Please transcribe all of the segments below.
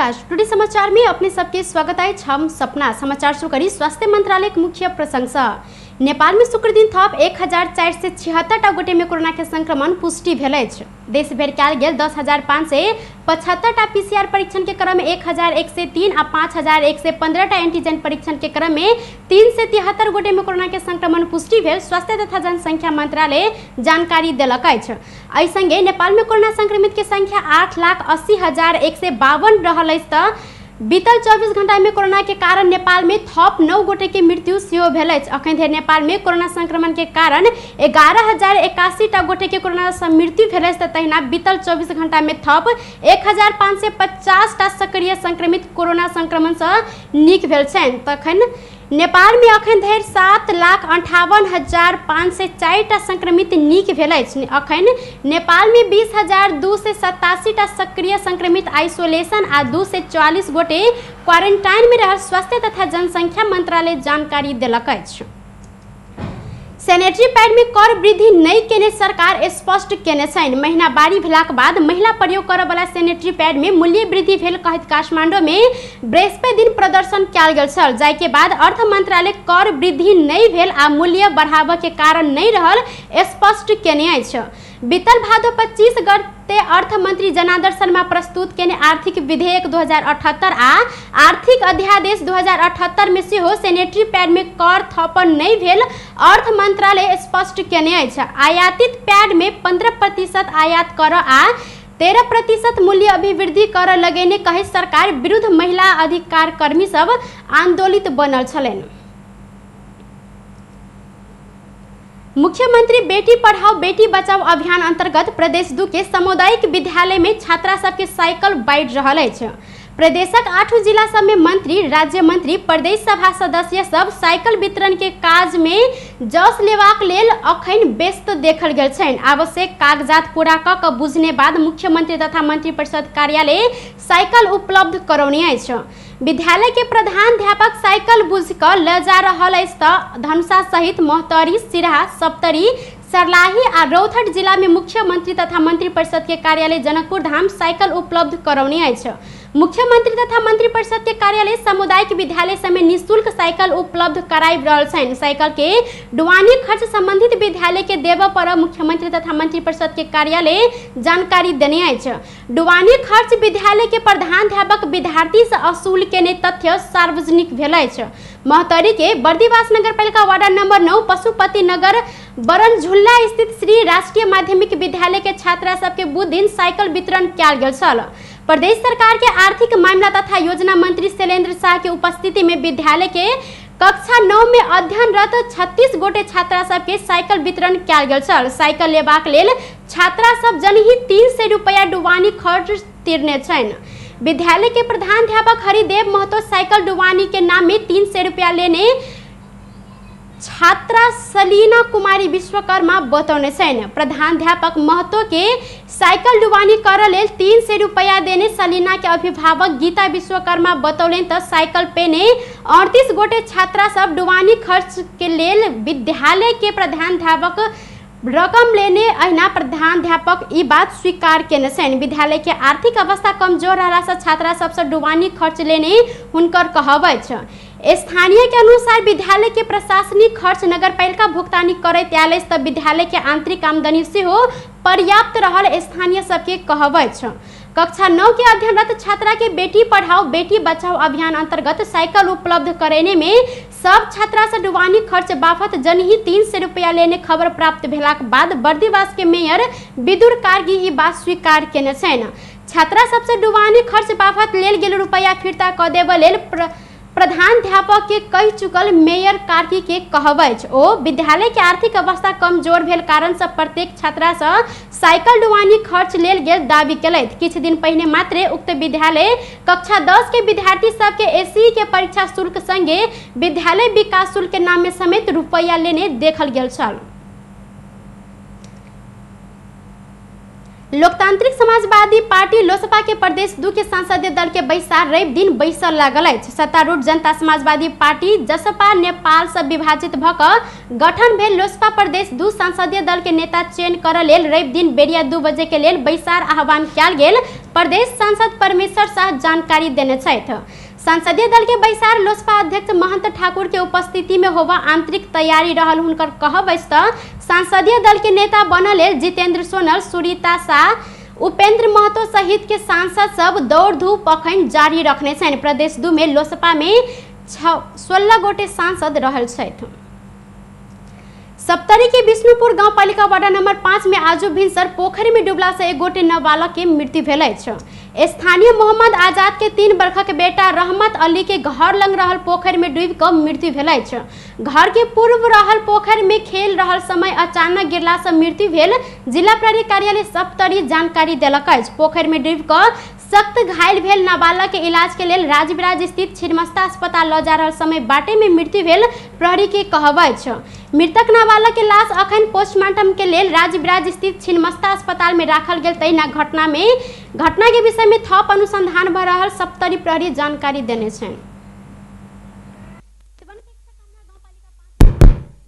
नमस्कार, टुडे समाचार में अपने सबके स्वागत अछि। हम सपना समाचार शुरू करी स्वास्थ्य मंत्रालय के मुख्य प्रशंसा। नेपाल में शुक्र दिन थप 1476 टा गोटे में कोरोना के संक्रमण पुष्टि भेल अछि। देश भरि कयल गेल 10,575 टा पीसीआर परीक्षण के क्रम में 1103 आ 5115 टा एंटीजन परीक्षण के क्रम में 373 गोटे में कोरोना के संक्रमण पुष्टि भेल स्वास्थ्य तथा जनसंख्या मंत्रालय जानकारी देलक अछि। एहि संगे नेपाल में कोरोना संक्रमित के संख्या 8,80,152 रहल अछि त बीतल 24 घंटा में कोरोना के कारण नेपाल में थप 9 गोटे के मृत्यु सेहो भेल अछि। अखन धरि नेपाल में कोरोना संक्रमण के कारण 11,081 टा गोटे के कोरोना से मृत्यु भेल अछि त तहिना बीतल 24 घंटा में थप 1,550 टा सक्रिय संक्रमित कोरोना संक्रमण से नीक भेल छनि। तखन नेपाल में अखन धरि 7,58,504 टा संक्रमित नीक भेल अछि। अखन नेपाल में 20,287 टा सक्रिय संक्रमित आइसोलेशन आ 244 गोटे क्वारेंटाइन में रहल स्वास्थ्य तथा जनसंख्या मंत्रालय जानकारी देलक अछि। सैनिटरी पैड में कर वृद्धि नहीं केने सरकार स्पष्ट केने छनि। महीनावारी भेलाक बाद महिला प्रयोग करऽ वाला सैनिटरी पैड में मूल्य वृद्धि भेल कहैत काठमांडू में बृहस्पति दिन प्रदर्शन कयल गेल छल, जाहि के बाद अर्थ मंत्रालय कर वृद्धि नहीं भेल आ मूल्य बढ़ाबऽ के कारण नहीं रहल स्पष्ट केने अछि। बीतल भादो 25 गते अर्थ मंत्री जनार्दन शर्मा प्रस्तुत केने आर्थिक विधेयक 2078 आ आर्थिक अध्यादेश 2078 में सेहो सैनिटरी पैड में कर थपन नहीं भेल अर्थ मंत्रालय स्पष्ट केने अछि। आयातित पैड में 15% आयात कर आ 13% मूल्य अभिवृद्धि कर लगेने कहि सरकार विरुद्ध महिला अधिकार कर्मी सब आंदोलित बनल छलनि। मुख्यमंत्री बेटी पढ़ाओ बेटी बचाओ अभियान अंतर्गत प्रदेश 2 के सामुदायिक विद्यालय में छात्रा सबके साइकिल बाँटि रहल अछि। प्रदेशक 8 जिला सब में मंत्री, राज्य मंत्री, प्रदेश सभा सदस्य सब साइकिल वितरण के काज में जस लेबाक लेल अखन व्यस्त देखल गेल छनि। आवश्यक कागजात पूरा क के बुझने बाद मुख्यमंत्री तथा मंत्रिपरिषद कार्यालय साइकिल उपलब्ध करौने अछि। विद्यालय के प्रधानाध्यापक साइकिल बुझ क ल जा रहल अछि त धनुषा सहित महोत्तरी, सिरहा, सप्तरी, सर्लाही आ रौतहट जिला में मुख्यमंत्री तथा मंत्रिपरिषद के कार्यालय जनकपुर धाम साइकिल उपलब्ध करौने अछि। मुख्यमंत्री तथा मंत्रिपरिषद के कार्यालय सामुदायिक विद्यालय सब में निःशुल्क साइकिल उपलब्ध कराबि रहल छनि। साइकिल के ढुआनी खर्च संबंधित विद्यालय के देबऽ पर मुख्यमंत्री तथा मंत्रिपरिषद के कार्यालय जानकारी देने अछि। ढुआनी खर्च विद्यालय के प्रधानाध्यापक विद्यार्थी से असूल केने तथ्य सार्वजनिक भेल अछि। महोत्तरी के बर्दिवास नगरपालिका वार्ड नंबर 9 पशुपति नगर बरनझुल्ला स्थित श्री राष्ट्रीय माध्यमिक विद्यालय के छात्रा सबके बुध दिन साइकिल वितरण कयल गेल छल। प्रदेश सरकार के आर्थिक मामला तथा योजना मंत्री शैलेंद्र शाह के उपस्थिति में विद्यालय के कक्षा 9 में अध्ययनरत 36 गोटे छात्रा सबके साइकिल वितरण कयल गेल छल। साइकिल लेबाक लेल छात्रा सब जनही 300 रुपया डुबानी खर्च तिरने छनि। विद्यालय के प्रधानाध्यापक हरिदेव महतो साइकिल डुबानी के नाम में 300 रुपया लेने छात्रा सलीना कुमारी विश्वकर्मा बतौने छनि। प्रधानाध्यापक महतो के साइकिल डुबानी करऽ लेल 300 रुपया देने सलीना के अभिभावक गीता विश्वकर्मा बतौलनि त साइकिल पेने 38 गोटे छात्रा सब डुबानी खर्च के लेल विद्यालय के प्रधानाध्यापक रकम लेने अहिना प्रधानाध्यापक ई बात स्वीकार केने छनि। विद्यालय के आर्थिक अवस्था कमजोर रहला से छात्रा सबसे डुबानी खर्च लेने हुनकर कहब अछि। स्थानीय के अनुसार विद्यालय के प्रशासनिक खर्च नगरपालिका भुगतानी करैत आयल अछि त विद्यालय के आंतरिक आमदनी सेहो पर्याप्त रहल स्थानीय सबके कहब अछि। कक्षा 9 के अध्ययनरत छात्रा के बेटी पढ़ाओ बेटी बचाओ अभियान अंतर्गत साइकिल उपलब्ध करेने में सब छात्रा से डुबानी खर्च बाबत जनही 300 रुपया लेने खबर प्राप्त भेलाक बाद बर्दिवास के मेयर विदुर कार्गी ई बात स्वीकार केने छनि। छात्रा सबसे डुबानी खर्च बाबत लेल गेल रुपया फिर्ता क देबऽ लेल प्रधानाध्यापक के कहि चुकल मेयर कार्की के कहब अछि। ओ विद्यालय के आर्थिक अवस्था कमजोर भेल कारण से प्रत्येक छात्रा से साइकिल डुबानी खर्च लेल गेल दावी केलथि। किछु दिन पहिने मात्रे उक्त विद्यालय कक्षा 10 के विद्यार्थी सबके एसी के परीक्षा शुल्क संगे विद्यालय विकास शुल्क के नाम में समेत रुपया लेने देखल गेल छल। लोकतांत्रिक समाजवादी पार्टी लोसपा के प्रदेश 2 के संसदीय दल के बैसार रवि दिन बैसल लागल अछि। सत्तारूढ़ जनता समाजवादी पार्टी जसपा नेपाल से विभाजित भ क गठन भेल लोसपा प्रदेश 2 संसदीय दल के नेता चयन करऽ लेल रवि दिन बेरिया 2 बजे के लेल बैसार आह्वान कयल गेल प्रदेश सांसद परमेश्वर शाह जानकारी देने छथि। संसदीय दल के बैसार लोसपा अध्यक्ष महंत ठाकुर के उपस्थिति में होबा आंतरिक तैयारी रहल हुनकर कहब अछि। त संसदीय दल के नेता बनल लेल जितेंद्र सोनल, सुरीता शाह, उपेंद्र महतो सहित के सांसद सब दौड़ धूप अखन जारी रखने छनि। प्रदेश 2 में लोसपा में 16 गोटे सांसद रहल छथि। सप्तरी के विष्णुपुर गाउँपालिका वार्ड नंबर 5 में आजु भिनसर पोखरि में डूबला से एक गोटे नाबालक के मृत्यु भेल अछि। स्थानीय मोहम्मद आजाद के 3 वर्षक बेटा रहमत अली के घर लग रहल पोखरि में डूबि कऽ मृत्यु भेल अछि। घर के पूर्व रहल पोखरि में खेल रहल समय अचानक गिरला से मृत्यु भेल जिला प्रहरी कार्यालय सप्तरी जानकारी देलक अछि। पोखरि में डूबि कऽ सख्त घायल भेल नाबालक के इलाज के लेल राजविराज स्थित छिन्नमस्ता अस्पताल ल जा रहल समय बाटे में मृत्यु भेल प्रहरी के कहब अछि। मृतक नाबालक के लाश अखन पोस्टमार्टम के लेल राजविराज स्थित छिन्नमस्ता अस्पताल में राखल गेल। तहिना घटना के विषय में थप अनुसंधान भ रहल सप्तरी प्रहरी जानकारी देने छनि।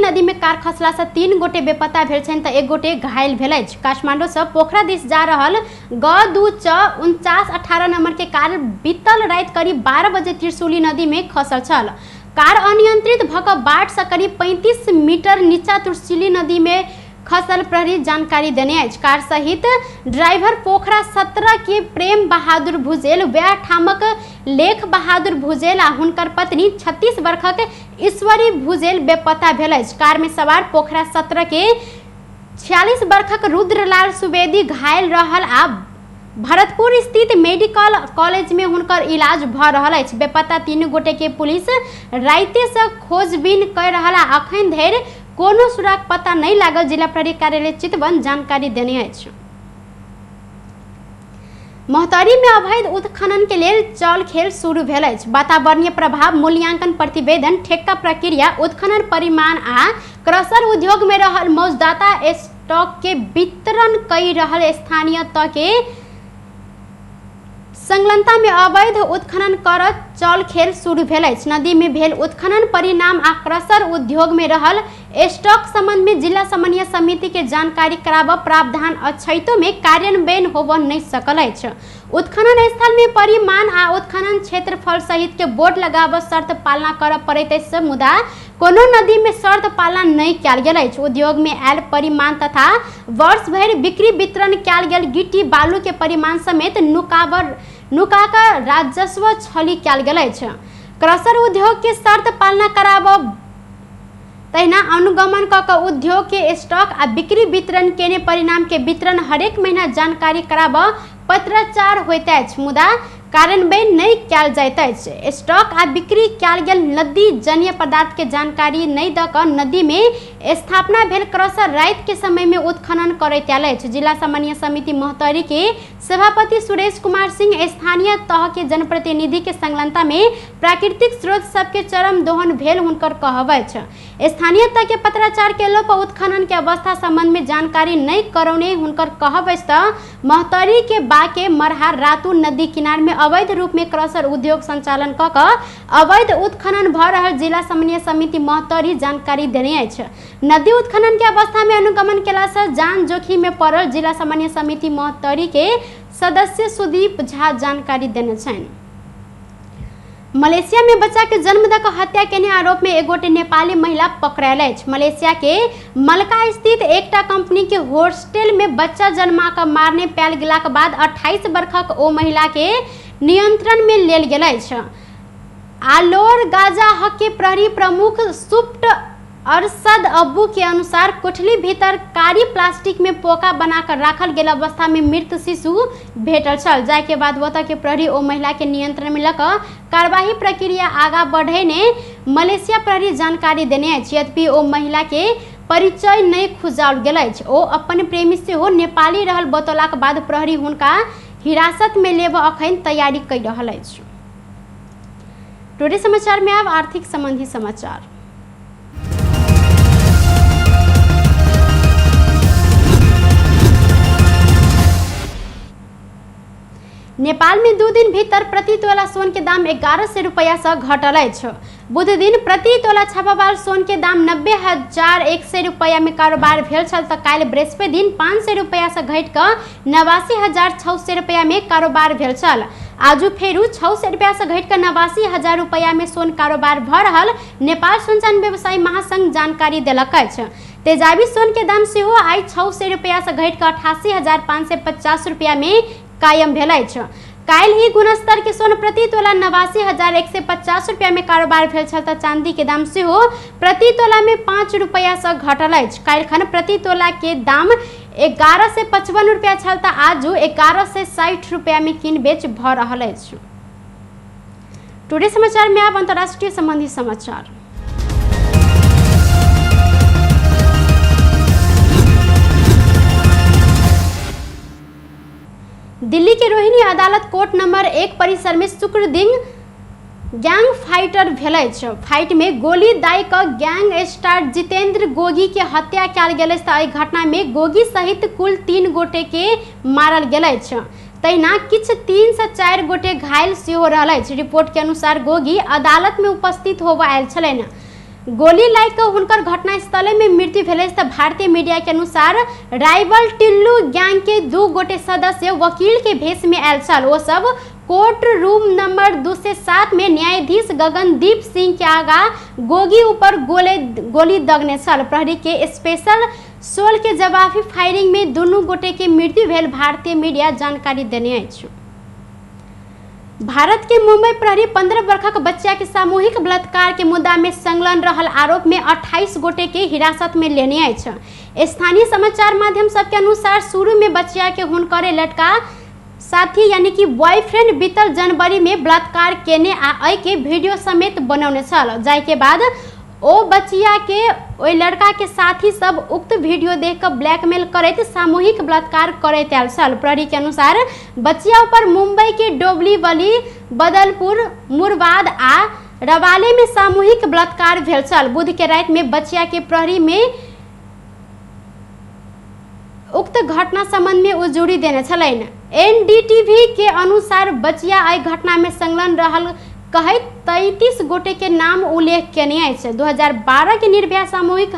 नदी में कार खसला से 3 गोटे बेपत्ता भेल छनि त 1 गोटे घायल भेल अछि। काठमांडू से पोखरा दिस जा रहल ग 2 च 49 18 नंबर के कार बीतल राति करीब 12 बजे त्रिशूली नदी में खसल छल। कार अनियंत्रित भ क बाट से करीब 35 मीटर नीचा त्रिशूली नदी में खसल प्रहरी जानकारी देने अछि। कार सहित ड्राइवर पोखरा 17 के प्रेम बहादुर भुजेल, वएह ठामक लेख बहादुर भुजेल आ हुनकर पत्नी 36 वर्षक ईश्वरी भुजेल बेपत्ता भेल अछि। कार में सवार पोखरा 17 के 46 वर्षक रुद्रलाल सुवेदी घायल रहल आ भरतपुर स्थित मेडिकल कॉलेज में हुनकर इलाज भ रहल अछि। बेपत्ता 3 गोटे के पुलिस राइते से खोजबीन कर रहल आ अखन धरि कोनो सुराग पता नहीं लागल जिला प्रहरी कार्यालय चितवन जानकारी देने अछि। महोत्तरी में अवैध उत्खनन के लेल चल खेल शुरू भेल अछि। वातावरणीय प्रभाव मूल्यांकन प्रतिवेदन, ठेक्का प्रक्रिया, उत्खनन परिमाण आ क्रशर उद्योग में रहल मौजदाता स्टॉक के वितरण कई रहल स्थानीय तह के संलग्नता में अवैध उत्खनन कर चल खेल शुरू भेल अछि। नदी में भेल उत्खनन परिणाम आ क्रशर उद्योग में रहल स्टॉक संबंध में जिला समन्वय समिति के जानकारी कराब प्रावधान अछैतो में कार्यान्वयन होब नहीं सकल अछि। उत्खनन स्थल में परिमाण आ उत्खनन क्षेत्रफल सहित के बोर्ड लगाब शर्त पालना कर पड़ैत अछि, मुदा कोनो नदी में शर्त पालना नहीं कयल गेल अछि। उद्योग में आयल परिमाण तथा वर्ष भरि बिक्री वितरण कयल गेल गिट्टी बालू के परिमाण समेत नुका कऽ राजस्व छली कयल गेल अछि। क्रशर उद्योग के शर्त पालना कराब तहिना अनुगमन कऽ कऽ उद्योग के स्टॉक आ बिक्री वितरण केने परिणाम के वितरण हरेक महीना जानकारी कराब पत्राचार होइत अछि, मुदा कार्यान्वयन नहि कयल जाइत अछि। स्टॉक आ बिक्री कयल गेल नदी जन्य पदार्थ के जानकारी नहि दऽ कऽ नदी में स्थापना भेल क्रशर राति के समय में उत्खनन करैत आयल अछि। जिला समन्वय समिति महोत्तरी के सभापति सुरेश कुमार सिंह स्थानीय तह के जनप्रतिनिधि के संलग्नता में प्राकृतिक स्रोत सबके चरम दोहन भेल हुनकर कहब अछि। स्थानीय तह के पत्राचार केलो पर उत्खनन के अवस्था संबंध में जानकारी नहीं करौने हुनकर कहब अछि। त महोत्तरी के बाके मरहा रातू नदी किनार में अवैध रूप में क्रशर उद्योग संचालन क कऽ अवैध उत्खनन भ रहल जिला समन्वय समिति महोत्तरी जानकारी देने अछि। नदी उत्खनन के अवस्था में अनुगमन केला से जान जोखिम में पड़ल जिला समन्वय समिति महोत्तरी के सदस्य सुदीप झा जानकारी देने छनि। मलेशिया में बच्चा के जन्म दऽ कऽ हत्या केने आरोप में एक गोटे नेपाली महिला पकड़ायल अछि। मलेशिया के मलका स्थित एकटा कंपनी के हॉस्टल में बच्चा जन्मा कऽ मारने पायल गेलाक बाद 28 वर्षक ओ महिला के नियंत्रण में लेल गेल अछि। आलोर गाजा हक के प्रहरी प्रमुख सुप्त अरशद अब्बू के अनुसार कोठली भीतर कारी प्लास्टिक में पोका बनाकर राखल गेल अवस्था में मृत शिशु भेटल छल, जाहि के बाद ओतऽ के प्रहरी ओ महिला के नियंत्रण में लऽ कऽ कार्यवाही प्रक्रिया आगा बढ़ेने मलेशिया प्रहरी जानकारी देने अछि। यद्यपि ओ महिला के परिचय नहि खुजाओल गेल अछि। ओ अपन प्रेमी सेहो नेपाली रहल बतौलाक बाद प्रहरी हुनका हिरासत में लेबऽ अखन तैयारी कऽ रहल अछि। टुडे समाचार में आब आर्थिक संबंधी समाचार। नेपाल में 2 दिन भीतर प्रति तोला सोन के दाम 1100 रुपया से घटल अछि। बुध दिन प्रति तोला छापावाल सोन के दाम 90,100 रुपया में कारोबार भेल छल त काल्हि बृहस्पति दिन 500 रुपया से घटि कऽ 89,600 रुपया में कारोबार भेल छल। आजू फेरू 600 रुपया से घटि कऽ 89,000 रुपया में सोन कारोबार भऽ रहल नेपाल सोन चानी व्यवसायी महासंघ जानकारी देलक अछि। तेजाबी सोन के दाम सेहो आइ 600 रुपया से घटि कऽ 88,550 रुपया में कायम भेल अछि। काल्हि ई गुणस्तर के सोन प्रति तोला 89,150 रुपया में कारोबार भेल छल त चांदी के दाम सेहो प्रति तोला में 5 रुपया से घटल अछि। काल्हिखन प्रति तोला के दाम 1155 रुपया छल त आजू 1160 रुपया में किन बेच भऽ रहल अछि। टुडे समाचार में आब अंतर्राष्ट्रीय संबंधी समाचार। दिल्ली के रोहिणी अदालत कोर्ट नंबर 1 परिसर में शुक्र दिन गैंग फाइटर भेल अछि। फाइट में गोली दाइ कऽ गैंग स्टार जितेंद्र गोगी के हत्या कयल गेल अछि। एहि घटना में गोगी सहित कुल 3 गोटे के मारल गेल अछि। तहिना किछु 3 से 4 गोटे घायल सेहो रहल अछि। रिपोर्ट के अनुसार गोगी अदालत में उपस्थित होबय आयल छलनि। गोली लागि कऽ हुनकर घटनास्थले में मृत्यु भेल अछि। तऽ भारतीय मीडिया के अनुसार राइवल टिल्लू गैंग के 2 गोटे सदस्य वकील के भेष में आयल छल। ओ सब कोर्ट रूम नंबर 207 में न्यायाधीश गगनदीप सिंह के आगा गोगी ऊपर गोली दगने छल। प्रहरी के स्पेशल सोल के जवाबी फायरिंग में दुनू गोटे के मृत्यु भेल भारतीय मीडिया जानकारी देने अछि। भारत के मुंबई प्रहरी 15 वर्षक बच्चा के सामूहिक बलात्कार के मुद्दा में संलग्न रहल आरोप में 28 गोटे के हिरासत में लेने अछि। स्थानीय समाचार माध्यम सबके अनुसार शुरू में बच्चा के हुनकरे लड़का साथी यानी कि बॉयफ्रेंड बीतल जनवरी में बलात्कार केने आ एहि के वीडियो समेत बनौने छल। जाहि के बाद ओ बचिया के ओहि लड़का के साथी सब उक्त वीडियो देख कऽ ब्लैकमेल करैत सामूहिक बलात्कार करैत आयल छल। प्रहरी के अनुसार बचिया ऊपर मुंबई के डोबलीवली, बदलपुर, मुरबाद आ रवाले में सामूहिक बलात्कार भेल छल। बुध के राति में बचिया के प्रहरी में उक्त घटना संबंध में उजुरी देने छलनि। एनडीटीवी के अनुसार बचिया एहि घटना में संलग्न रहल कहैत 33 गोटे के नाम उल्लेख केने अछि। 2012 के निर्भया सामूहिक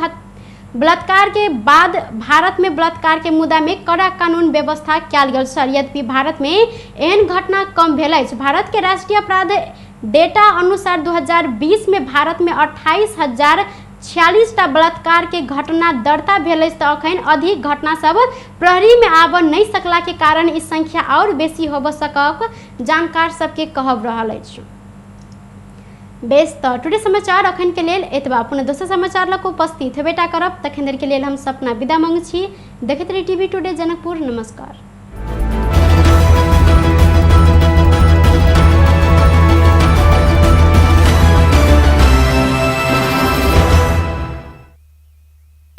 बलात्कार के बाद भारत में बलात्कार के मुद्दा में कड़ा कानून व्यवस्था कयल गेल छल। यद्यपि भारत में एहन घटना कम भेल अछि। भारत के राष्ट्रीय अपराध डेटा अनुसार 2020 में भारत में 28,046 टा बलात्कार के घटना दर्ता भेल अछि। तऽ अखन अधिक घटना सब प्रहरी में आबऽ नहि सकला के कारण ई संख्या और बेसी होबऽ सकक जानकार सबके कहब रहल अछि। बेस तऽ टुडे समाचार अखन के लेल एतबा। पुनः दोसर समाचार लऽ कऽ उपस्थित हेबेटा करब। तखन देर के लेल हम सपना विदा मांगै छी। देखैत रही टीवी टुडे जनकपुर। नमस्कार।